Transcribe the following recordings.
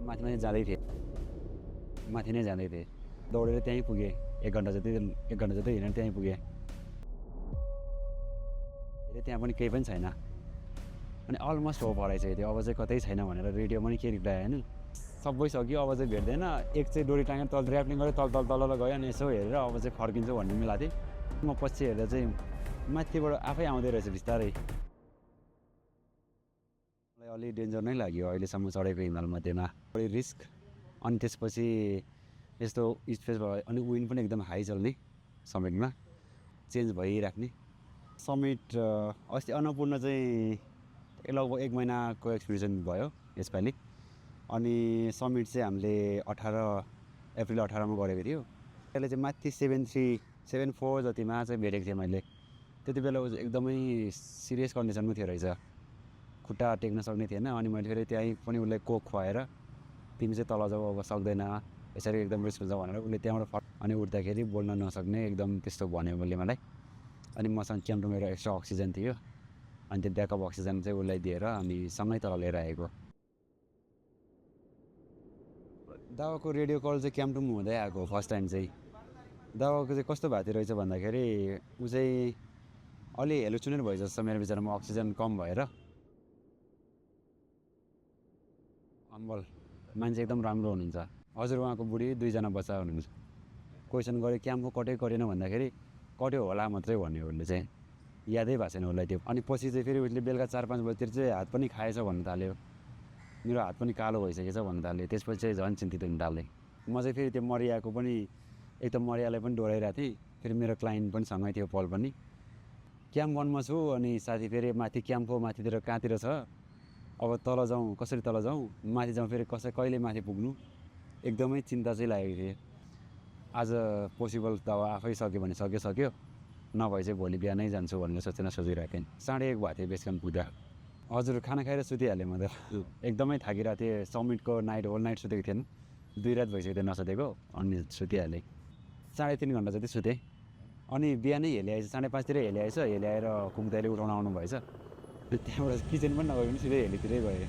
माथि माथि जाँदै थिएँ, माथि नै जाँदै थिएँ। दौडेर त्यहीँ पुगेँ। 1 घन्टा जति हिँडेर त्यहीँ पुगेँ। त्यहाँ पनि केही पनि छैन। अनि अलमोस्ट होप हराइसकेको थियो, अब चाहिँ कतै छैन भनेर रेडियोमा नि के रिप्लाई आएन। सबै सक्यो, अब चाहिँ भेट्दैन। एक चाहिँ डोरी टाँगेर तल ऱ्याफ्टिङ गरेँ, तल गयो अनि यसो हेरेर अब चाहिँ फर्किन्छु भन्ने मिलाएको थिएँ। म पछि हेर्दा चाहिँ माथिबाट आफै आउँदै रहेछ बिस्तारै। मलाई अलि डेन्जर नै लाग्यो अहिलेसम्म चढेको हिमालमध्येमा। बढी रिस्क, अनि त्यसपछि यस्तो स्पेस भयो अनि विन्ड पनि एकदम हाई चल्ने समिटमा, चेन्ज भइराख्ने। समिट अस्ति अन्नपूर्ण चाहिँ लगभग 1 महिनाको एक्सपिडिसन भयो यसपालि। अनि समिट चाहिँ हामीले अप्रिल 18मा गरेको थियो। त्यसले चाहिँ माथि 7374 जतिमा चाहिँ भेटेको थिएँ मैले। त्यति बेला एकदमै सिरियस कन्डिसनमा थियो रहेछ, खुट्टा टेक्न सक्ने थिएन। अनि मैले फेरि त्यहीँ पनि उसलाई कोक खुवाएर तिमी चाहिँ तल जाऊ, अब सक्दैन, यसरी एकदम रिस्क हुन्छ भनेर उसले त्यहाँबाट अनि उठ्दाखेरि बोल्न नसक्ने एकदम त्यस्तो भन्यो उसले मलाई। अनि मसँग क्याम्पमा एउटा एक्स्ट्रा अक्सिजन थियो, अनि त्यो ब्याकअप अक्सिजन चाहिँ उसलाई दिएर अनि सँगै तल लिएर आएको। दावाको रेडियो कल चाहिँ क्याम्पटुम हुँदै आएको फर्स्ट टाइम चाहिँ। दावाको चाहिँ कस्तो भएको थियो रहेछ भन्दाखेरि ऊ चाहिँ अलि हेलुसिनेट भयो जस्तो मेरो विचारमा, अक्सिजन कम भएर। अम्बल मान्छे एकदम राम्रो हुनुहुन्छ। हजुर, उहाँको बुढी 2 जना बच्चा हुनुहुन्छ। क्वेसन गऱ्यो क्याम्पको कटै कटेन भन्दाखेरि कट्यो होला मात्रै भन्यो उसले चाहिँ, यादै भएको छैन उसलाई त्यो। अनि पछि चाहिँ फेरि उसले बेलुका 4-5 बजीतिर चाहिँ हात पनि खाएछ भन्नु थाल्यो, मेरो हात पनि कालो भइसकेछ भन्नु थाल्यो। त्यसपछि चाहिँ झन् चिन्तित हुन थालेँ। म चाहिँ फेरि त्यो मरियाको पनि एक त मरियालाई पनि डोराइरहेको थिएँ, फेरि मेरो क्लाइन्ट पनि सँगै थियो पल पनि। क्याम्प 1मा छु अनि साथी फेरि माथि क्याम्पको माथितिर कहाँतिर छ, अब तल जाउँ कसरी तल जाउँ, माथि जाउँ फेरि कहिले माथि पुग्नु, एकदमै चिन्ता चाहिँ लागेको थियो। आज पोसिबल दवा आफै सक्यो भने सक्यो, नभए चाहिँ भोलि बिहानै जान्छु भनेर सोचिरहेको थिएँ। 1:30 भएको थियो बेस क्याम्प पुग्दा। हजुर, खाना खाएर सुतिहालेँ म त। एकदमै थाकिरहेको थिएँ, समिटको होल नाइट सुतेको थिएन, 2 रात भइसक्यो थियो नसुतेको, अनि सुतिहालेँ। 3.5 घन्टा जति सुतेँ। अनि बिहानै हेली आएछ, 5:30तिर हेली आएछ। हेली आएर कुमुदाले उठाउन आउनु भएछ। त्यहाँबाट किचन पनि नगयो भने सिधै हेलीतिरै गएँ।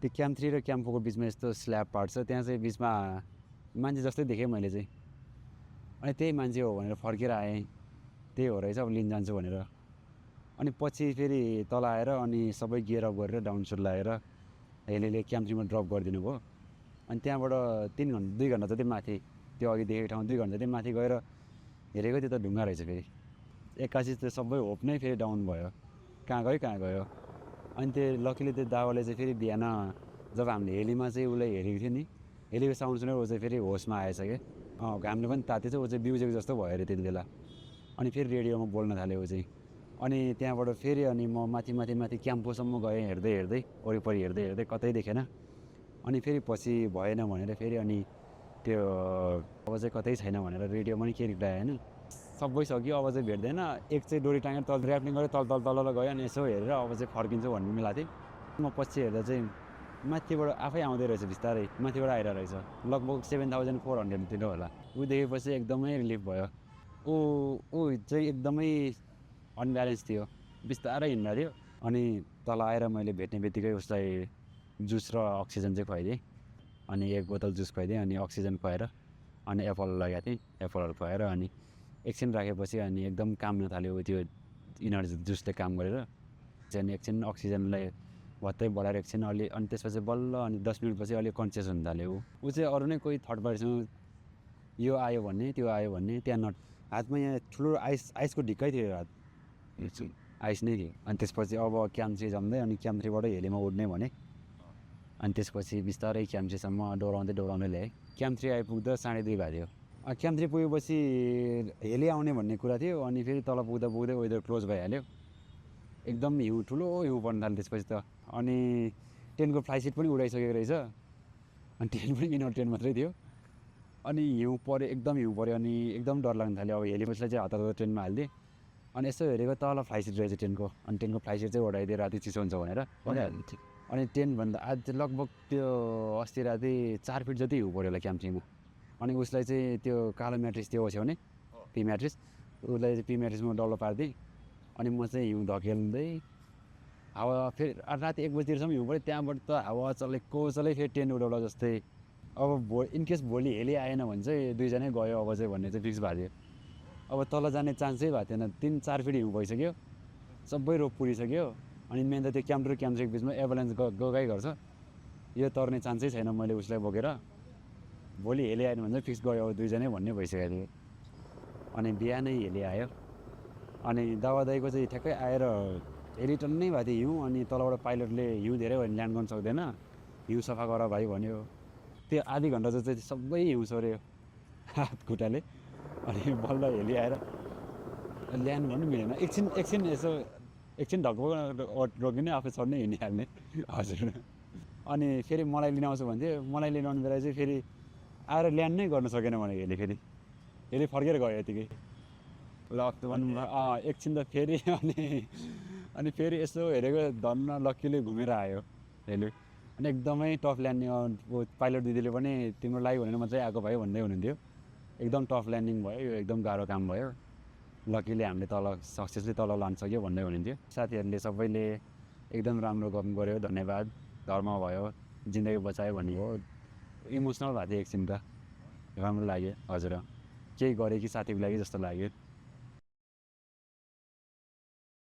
त्यो क्याम्प 3 र क्याम्प 4 को बिचमा यस्तो स्ल्याब पार्ट छ, त्यहाँ चाहिँ बिचमा मान्छे जस्तै देखेँ मैले चाहिँ। अनि त्यही मान्छे हो भनेर फर्केर आएँ, त्यही हो रहेछ अब लिन जान्छु भनेर। अनि पछि फेरि तल आएर अनि सबै गियर अप गरेर डाउन सुट लगाएर हेलीले क्याम्प 3मा ड्रप गरिदिनु भयो। अनि त्यहाँबाट 2 घन्टा जति माथि, त्यो अघि देखेको ठाउँ 2 घन्टा जति माथि गएर हेरेको त्यो त ढुङ्गा रहेछ। फेरि एक्कासी त्यो सबै होप नै फेरि डाउन भयो, कहाँ गयो। अनि त्यो लकिली त्यो दावाले चाहिँ फेरि बिहान जब हामीले हेलीमा चाहिँ उसलाई हेरेको थियो नि, हेलीको साउन्ड सुनेर ऊ चाहिँ फेरि होसमा आएछ क्या। घामले पनि तातेछ, ऊ चाहिँ बिउजेको जस्तो भयो अरे त्यति बेला। अनि फेरि रेडियोमा बोल्न थाल्यो ऊ चाहिँ। अनि त्यहाँबाट फेरि अनि म माथि क्याम्पसम्म गएँ, हेर्दै वरिपरि हेर्दै कतै देखेन। अनि फेरि पछि भएन भनेर फेरि अनि त्यो अब चाहिँ कतै छैन भनेर रेडियोमा नि के रिप्लाई आएन। सबै सक्यो, अब चाहिँ भेट्दैन। एक चाहिँ डोरी टाँगेर तल ऱ्याफ्टिङ गरेँ, तल गयो अनि यसो हेरेर अब चाहिँ फर्किन्छु भन्ने मिलाएको थिएँ। म पछि हेर्दा चाहिँ माथिबाट आफै आउँदै रहेछ बिस्तारै, माथिबाट आइरहेको रहेछ। लगभग 7400 होला। ऊ देखेपछि एकदमै रिलिफ भयो। ऊ चाहिँ एकदमै अनब्यालेन्स थियो, बिस्तारै हिँड्दा थियो। अनि तल आएर मैले भेट्ने बित्तिकै उसलाई जुस र अक्सिजन चाहिँ खुवाइदिएँ। अनि 1 बोतल जुस खुवाइदिएँ अनि अक्सिजन खुवाएर अनि एप्पल लगाएको थिएँ। एप्पलहरू खुवाएर अनि एकछिन राखेपछि अनि एकदम काम्न थाल्यो त्यो इनर्जी जुसले काम गरेर। चाहिँ एकछिन अक्सिजनलाई भत्तै बढाएर एकछिन अलि, अनि त्यसपछि बल्ल अनि 10 मिनटपछि अलि कन्सियस हुन थाल्यो। ऊ चाहिँ अरू नै कोही थर्ड पार्टीसँग यो आयो भन्ने त्यो आयो भन्ने, त्यहाँ हातमा यहाँ ठुलो आइसको ढिक्कै थियो हात, आइस नै थियो। अनि त्यसपछि अब क्याम्प 3 जम्दै अनि क्याम्प 3बाट हेलीमा उड्ने भने। अनि त्यसपछि बिस्तारै क्याम्प 3सम्म डोराउँदै ल्याएँ। क्याम्प 3 आइपुग्दा 2:30 भएको थियो। क्याम्प 3 पुगेपछि हेली आउने भन्ने कुरा थियो। अनि फेरि तल पुग्दा वेदर क्लोज भइहाल्यो, एकदम ठुलो हिउँ पर्न थाल्यो त्यसपछि त। अनि ट्रेनको फ्लाइसिट पनि उडाइसकेको रहेछ, अनि ट्रेन पनि इनर ट्रेन मात्रै थियो। अनि हिउँ पऱ्यो, एकदम हिउँ पऱ्यो अनि एकदम डर लाग्न थाल्यो। अब हेलीपछि चाहिँ हतार ट्रेनमा हालिदिएँ। अनि यसो हेरेको तल फ्लाइसिट रहेछ ट्रेनको, अनि ट्रेनको फ्लाइसिट चाहिँ उडाइदिए राति चिसो हुन्छ भनेर। अनि ट्रेनभन्दा आज लगभग त्यो अस्ति राति 4 फिट जति हिउँ पऱ्यो होला क्याम्प 3मा। अनि उसलाई चाहिँ त्यो कालो म्याट्रिस त्यो ओछ्याउने पी म्याट्रिस, उसलाई चाहिँ पी म्याट्रिसमा डल्लो पारिदिएँ। अनि म चाहिँ हिउँ धकेल्दै हावा फेरि राति 1 बजीतिरसम्म हिउँ पऱ्यो त्यहाँबाट त हावा चलेको फेरि टेन्ट उडाउला जस्तै अब इनकेस भोलि हेली आएन भने चाहिँ दुईजनै गयो अब चाहिँ भन्ने चाहिँ फिक्स भएको थियो अब तल जाने चान्सै भएको थिएन 3-4 फिट हिउँ भइसक्यो सबै रोप पुरिसक्यो अनि मेन त त्यो क्याम्प र क्याम्पको बिचमा एभलान्स गएकै गर्छ यो तर्ने चान्सै छैन मैले उसलाई बोकेर भोलि हेली आएन भने चाहिँ फिक्स गयो अब दुईजनै भन्ने भइसकेको थियो अनि बिहानै हेली आयो अनि दावादाईको चाहिँ ठ्याक्कै आएर हेली टन्नै भएको थियो हिउँ अनि तलबाट पाइलटले हिउँ धेरै भयो भने ल्यान्ड गर्न सक्दैन हिउँ सफा गर भाइ भन्यो त्यो आधी घन्टा चाहिँ सबै हिउँ सर्यो हात खुट्टाले अनि बल्ल हेली आएर ल्यान्ड भन्नु मिलेन एकछिन यसो एकछिन ढक्क रोकिने आफै सर्ने हिँडिहाल्ने हजुर अनि फेरि मलाई लिन आउँछु भन्थ्यो मलाई लिन आउने बेला चाहिँ फेरि आएर ल्यान्ड नै गर्न सकेन भनेको हेली फर्केर गयो यतिकै ल एकछिन त फेरि अनि फेरि यसो हेरेको धन्न लक्कीले घुमेर आयो हेली अनि एकदमै टफ ल्यान्डिङ पाइलट दिदीले पनि तिम्रो लागि भनेर मात्रै आएको भाइ भन्दै हुनुहुन्थ्यो एकदम टफ ल्यान्डिङ भयो यो एकदम गाह्रो काम भयो लकीले हामीले तल सक्सेसली तल लान्छ सक्यो भन्दै हुनुहुन्थ्यो साथीहरूले सबैले एकदम राम्रो काम गर्यो धन्यवाद धर्म भयो जिन्दगी बचायो भन्ने हो इमोसनल भएको थियो एकछिन त राम्रो लाग्यो हजुर केही गरेँ कि साथीको लागि जस्तो लाग्यो